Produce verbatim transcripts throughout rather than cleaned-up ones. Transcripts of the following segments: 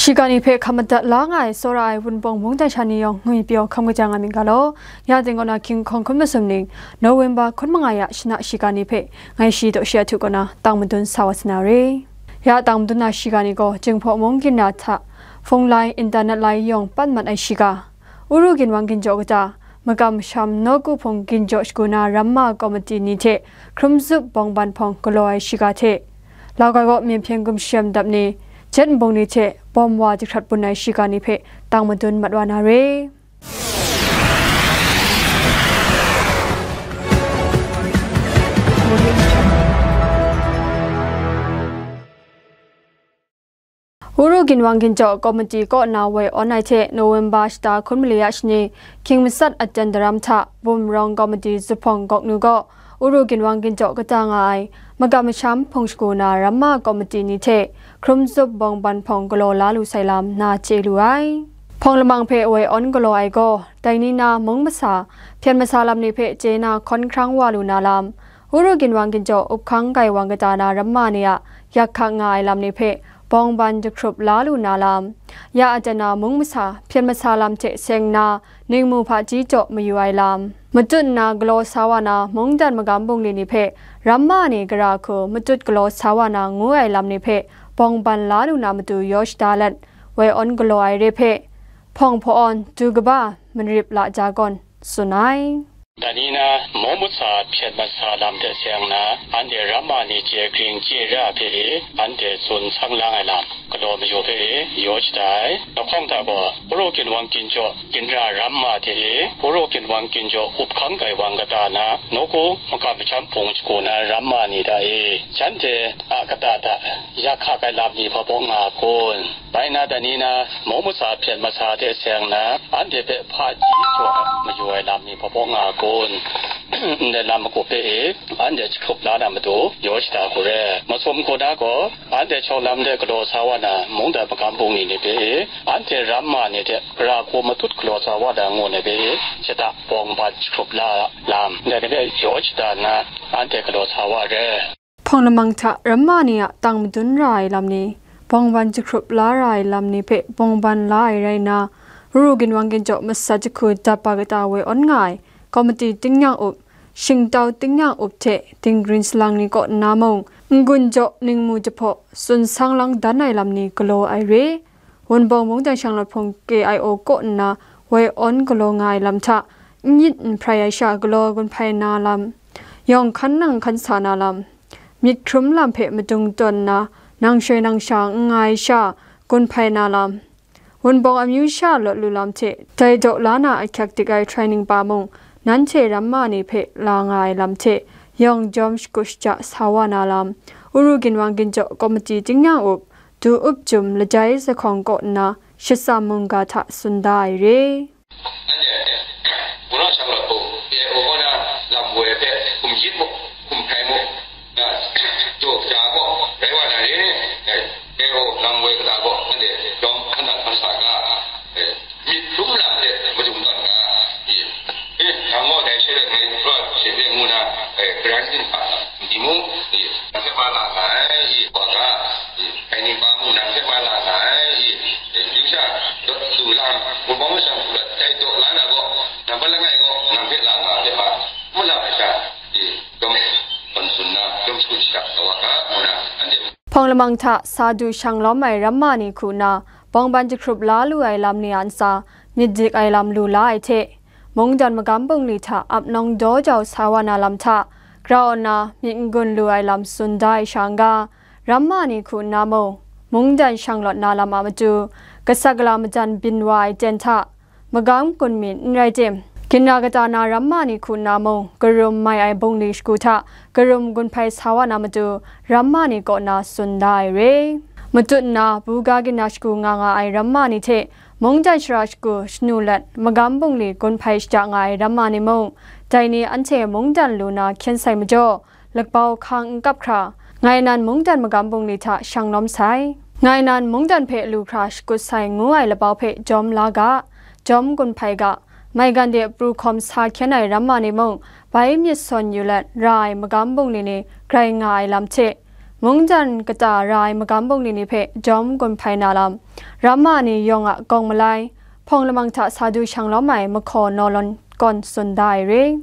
Shiga ni hpe hkam madat la nga ai tsawra ai Wunpawng mungdan sha ni yawng ngwi pyaw hkam kaja nga myit ga law. Ya ting kaw na hkying hkawng hkun masum ning, November hkun manga ya shana shiga ni hpe ngai shi daw shi ahtu kaw na tang madun sa wa sa na re. Ya tang madun na shiga ni gaw, Jinghpaw mung ginra hta, hpung lai, internet lai yawng pat mat ai shiga, Uru ginwang ginjaw kata, makam masham nawku hpung ginjaw shagu na ramma komiti ni hte hkrum zup bawng ban hpawng galaw ai shiga hte, Lau Gai kaw myen hpyen gumshem dap ni, jet nbung ni hte bawm wa jahkrat bun ai shiga ni hpe tang madun mat wa na re. Uru ginwang ginjaw komiti kaw na woi awn ai hte November shata hkun mali a shani, hkying matsat aten daram hta bumrawng komiti zuphpawng gawk nu gaw, Uru ginwang ginjaw kata nga ai, makam masham hpung shagu na ramma komiti ni hte hkrum zup bawng ban hpawng galaw la lu sai lam na chye lu ai. Hpawng lamang hpe woi awn galaw ai gaw, dai ni na mung masa, hpyen masa lam ni hpe chye na hkawn hkrang wa lu na lam, Uru ginwang ginjaw up hkang gaiwang kata na ramma ni a yak hkak nga ai lam ni hpe bawng ban jahkrup la lu na lam, ya aten na mung masa, hpyen masa lam hte seng na ningmu hpaji jaw mayu ai lam, matut nna galaw sa wa na mungdan magam bungli ni hpe ramma ni gara hku matut galaw sa wa na ngu ai lam ni hpe bawng ban la lu na matu yaw shada let, woi awn galaw ai re hpe, hpawng hpaw awn, du kaba, manrip la ja gawn, tsun ai. Dai ni na, mung masa, hpyen masa lam hte seng na, anhte ramma ni chye gring chye ra hpe e, anhte tsun sang lang ai lam, galaw mayu hpe e, yaw shada ai. Lahkawng hta gaw, Uru ginwang ginjaw ginra ramma hte e, Uru ginwang ginjaw up hkang gaiwang kata na, nawku makam masham hpung shagu na ramma ni hta e, shanhte a kata hta yak hkak ai lam ni hpabaw nga kun? Bai na, dai ni na, mung masa, hpyen masa hte seng na, anhte hpe hpaji jaw mayu ai lam ni hpabaw nga kun? Ndai lam magup hpe e, anhte jahkrup la na matu, yaw shada hku re. Masum hku na gaw, anhte shawng lam de galaw sa wa na mungdan magam bungli ni hpe e, anhte ramma ni hte gara hku matut galaw sa wa na ngu ni hpe e, shada bawng ban jahkrup la lam, ndai ni hpe yaw shada nna, anhte galaw sa wa re. Hpawng lamang hta ramma ni a tang madun ra ai lam ni, bawng ban jahkrup la ra ai lam ni hpe bawng ban la ai rai nna, Uru ginwang ginjaw masa jahku dap ba kata woi awn nga ai, komiti tingnyang up, shingtau tingnyang up hte dinggrin salang ni kaw nna mung, n-gun jaw ningmu jahpaw tsun sang lang dan ai lam ni galaw ai re. Wunpawng mungdan shanglawt hpung K I O kaw nna woi awn galaw nga ai lam hta, n myit n hprai ai sha galaw gun hpai na lam, yawng hkan nang hkan sa na lam, myit hkrum lam hpe madung tawn nna, nang shoi nang sha n nga ai sha gun hpai na lam, Wunpawng amyu sha lawt lu lam hte dai daw la na ahkyak dik ai training pa mung, nanhte ramma ni hpe la nga ai lam hte yawng jawm shakut shaja sa wa na lam, Uru ginwang ginjaw komiti tingnyang up, du up jum lajai zahkawng kaw nna shatsam mungga hta tsun da ai re. Anhte, Wunpawng shanglawt hpung, K I O kaw na lam woi hpe hkum yit mu, hkum hkrai mu, na, jaw kaja gaw, rai wa na re, eh, K I O lam woi kata gaw, anhte jawm hkan nang hkan sa ga, eh, myit hkrum lam hte madung tawn ga, i, eh, nang gaw dai she rai ngai, raw she rai ngu na, eh, karan ginhka lam, Di mu, i, nang hpe ma la nga ai, i, wa ga, i, kai ning pa mu nang hpe ma la nga ai, i, i, yu sha, dawt lu lam, Wunpawng masha hku la, dai daw la na gaw, nang hpe langai gaw, nang hpe la nga ai hpe ma, mu la masha, i, dawm, ban tsun na, dawm shakut shada wa ga, mu na, anhte Hpawng lamang hta sa du shang lawm ai ramma ni hku nna, bawng ban jahkrup la lu ai lam ni a ntsa, myit dik ai lam lu la ai hte, mungdan magam bungli hta ap nawng daw jau sa wa na lam hta, grau nna myit n-gun lu ai lam tsun da ai sha n-ga, ramma ni hku nna mung, mungdan shanglawt na lam a matu, kasak kala majan byin wa ai ten hta, magam gun mi n rai tim, ginra kata na ramma ni hku nna mung, karum mai ai bungli shagu hta karum gun hpai sa wa na matu, ramma ni kaw na tsun da ai re. Matut nna, buga ginra shagu nga nga ai ramma ni hte, mungdan shara shagu shanu let, magam bungli gun hpai shaja nga ai ramma ni mung, dai ni anhte mungdan lu na hkyen sai majaw, lakbau hkang n kap hkra, ngai nan mungdan magam bungli hta shang lawm sai. Ngai nan mungdan hpe lu hkra shakut sai ngu ai labau hpe jawm la ga, jawm gun hpai ga, maigan de pru hkawm sa hkyen ai ramma ni mung, bai myit sawn yu let ra ai magam bungli ni grai nga ai lam hte, Mungdan kata ra ai magam bungli ni hpe jawm gun hpai na lam, ramma ni yawng a gawng malai, hpawng lamang hta sa du shang lawm ai mahkaw naw lawn kawn tsun da ai re.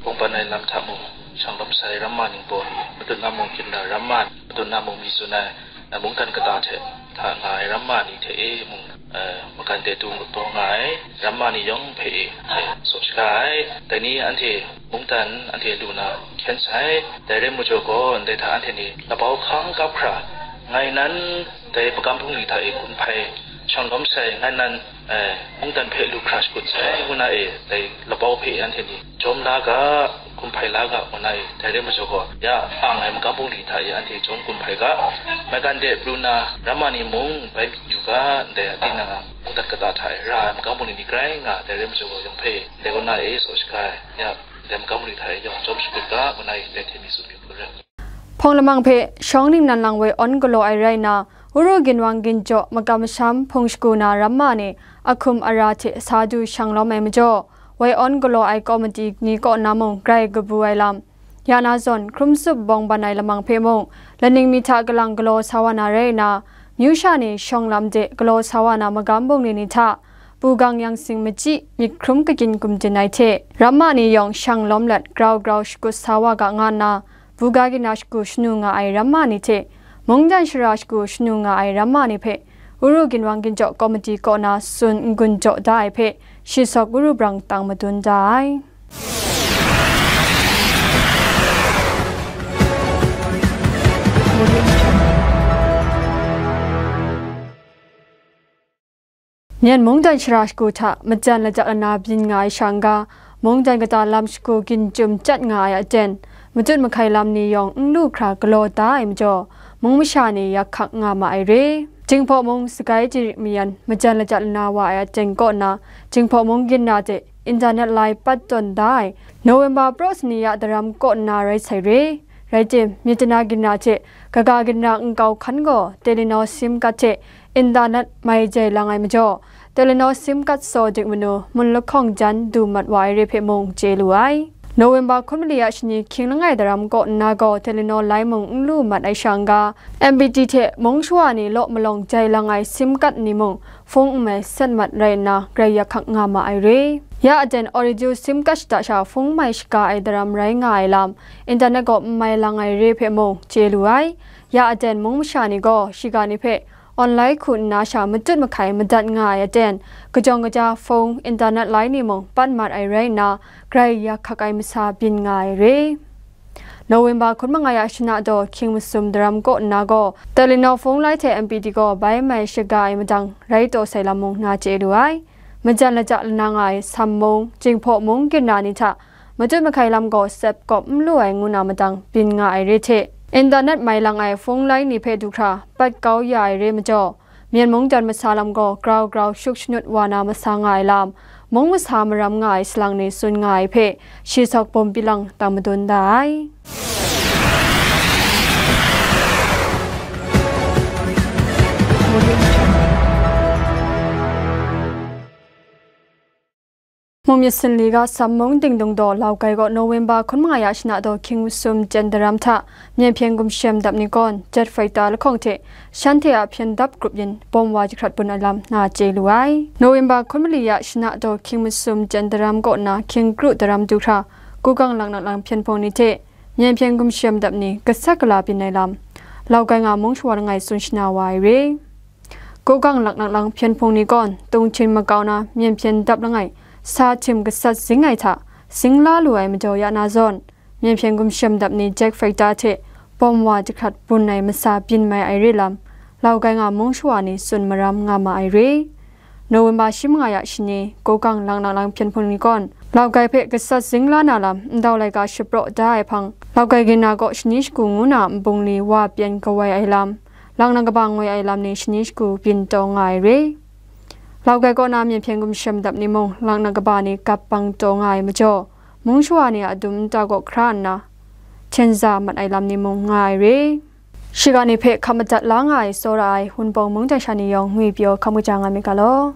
Bungban ai lam hta mung, shang lawm sai ramma ningbaw ni, matut na mung ginra ramma, matut na mung mi tsun ai, eh, mungdan kata hte hta nga ai ramma ni hte e mung, eh, magande du taw nga ai ramma ni yawng hpe e, eh, tsaw shaga ai. Dai ni anhte mungdan anhte lu na hkyen sai. Dai rai majaw gaw, ndai hta anhte ni labau hkang kap hkra, ngai nan dai magam bungli hta e gun hpai shang lawm sai, ngai nan, eh, mungdan hpe lu hkra shakut sai, ngu na e, dai labau hpe anhte ni jawm la ga, gun hpai la ga, ngu na e, dai rai majaw gaw, ya ang ai magam bungli hta e anhte jawm gun hpai ga, magande pru na ramma ni mung bai myit yu ga, ndai a tinang a mungdan kata hta e ra ai magam bungli ni grai nga, dai rai majaw gaw, yawng hpe ndai kaw na e tsaw shaga ai, ya, ndai magam bungli hta e yawng jawm shakut ga, ngu na e, dai hte mi tsun yu hku rai. Hpawng lamang hpe shawng ningnan lang woi awn galaw ai rai nna, Uru ginwang ginjaw makam masham hpung shagu na ramma ni a hkum a ra hte sa du shang lawm ai majaw, woi awn galaw ai kawmati ni kaw na mung grai kabu ai lam, ya na zawn, hkrum tsup bawng ban ai lamang hpe mung, laning mi hta kalang galaw sa wa na rai nna, myu sha ni shawng lam de galaw sa wa na magam bungli ni hta, bugang yang sing machyi, myit hkrum kagyin gumdin ai hte, ramma ni yawng shang lawm let grau grau shakut sa wa ga nga nna, buga ginra shagu shanu nga ai ramma ni hte, mungdan shara shagu shanu nga ai ramma ni hpe, Uru ginwang ginjaw kawmati kaw na tsun n-gun jaw da ai hpe, shi sawk Uru brang tang madun da ai. Myen mungdan shara shagu hta majan lajak lana byin nga ai sha n-ga, mungdan kata lam shagu ginjum chyat nga ai aten, matut mahkai lam ni yawng n lu hkra galaw da ai majaw, mung masha ni yak hkak nga ma ai re. Jinghpaw mung sagai chyarit mayan majan lajak lana wa ai aten kaw na, Jinghpaw mung ginra hte internet lai pat tawn da ai November praw sani ya daram kaw nna rai sai re. Rai tim, Myitkyina ginra hte kaga ginra nkau hkan gaw Telenor sim card hte internet mai jai lang ai majaw, Telenor sim card saw dik manu, mun lahkawng jan du mat wa ai re hpe mung chye lu ai. November hkun mali a shani hkying langai daram kaw nna gaw Telenor lai mung n lu mat ai sha n-ga, M P T hte mung shawa ni law malawng jai lang ai sim card ni mung hpung n mai set mat rai nna, grai yak hkak nga ma ai re. Ya aten Ooredoo sim card shada sha hpung mai shaga ai daram rai nga ai lam, internet gaw n mai lang ai re hpe mung chye lu ai. Ya aten mung masha ni gaw shiga ni hpe online hku nna sha matut mahkai madat nga ai aten, kajawng kaja hpung, internet lai ni mung pat mat ai rai nna, grai yak hkak ai masa byin nga ai re. November hkun manga ya shana daw hkying masum daram kaw nna gaw, Telenor hpung lai hte M P T gaw bai mai shaga ai madang rai taw sai lam mung na chye lu ai. Majan lajak lana nga ai Sam mung, Jinghpaw mung ginra ni hta, matut mahkai lam gaw sep kawp n lu ai ngu na madang byin nga ai re hte, internet mai lang ai hpung lai ni hpe du hkra pat kau ya ai re majaw, Myen mungdan masa lam gaw grau grau shuk shanut wa na masa nga ai lam, mung masa maram nga ai salang ni tsun nga ai hpe, shi sawk bawm pilang tang madun da ai. Mung myit sinli ga Sam mung dingdung daw Laugai gaw November hkun manga ya shana daw hkying masum jen daram hta, myen hpyen gumshem dap ni gawn, jet fighter lahkawng hte shanhte a hpyen dap grup yin bawm wa jahkrat bun ai lam na chye lu ai. November hkun mali ya shana daw hkying masum jen daram kaw nna hkying kru daram du hkra, Gukang laknak lang hpyen hpung ni hte myen hpyen gumshem dap ni gasat gala byin ai lam, Laugai nga mung shawa langai tsun shana wa ai re. Gukang laknak lang hpyen hpung ni gawn, tung htin makau na myen hpyen dap langai, sa htim gasat zing ai hta, zing la lu ai majaw ya na zawn, myen hpyen gumshem dap ni jet fighter hte bawm wa jahkrat bun ai masa byin mai ai re lam, Laugai nga mung shawa ni tsun maram nga ma ai re. November shi manga ya shani, Gukang laknak lang hpyen hpung ni gawn, Laugai hpe gasat zing la na lam ndau laika shapraw da ai hpang, Laugai ginra kaw shani shagu ngu na nbungli wa pyan kawai ai lam, laknak kaba ngoi ai lam ni shani shagu byin taw nga ai re. Laugai kaw na myen hpyen gumshem dap ni mung laknak kaba ni gap bang taw nga ai majaw, mung shawa ni a dum nta kaw hkra nna, hten za mat ai lam ni mung nga ai re. Shiga ni hpe hkap madat la nga ai tsawra ai Wunpawng mungdan sha ni yawng ngwi pyaw hkam kaja nga myit ga law.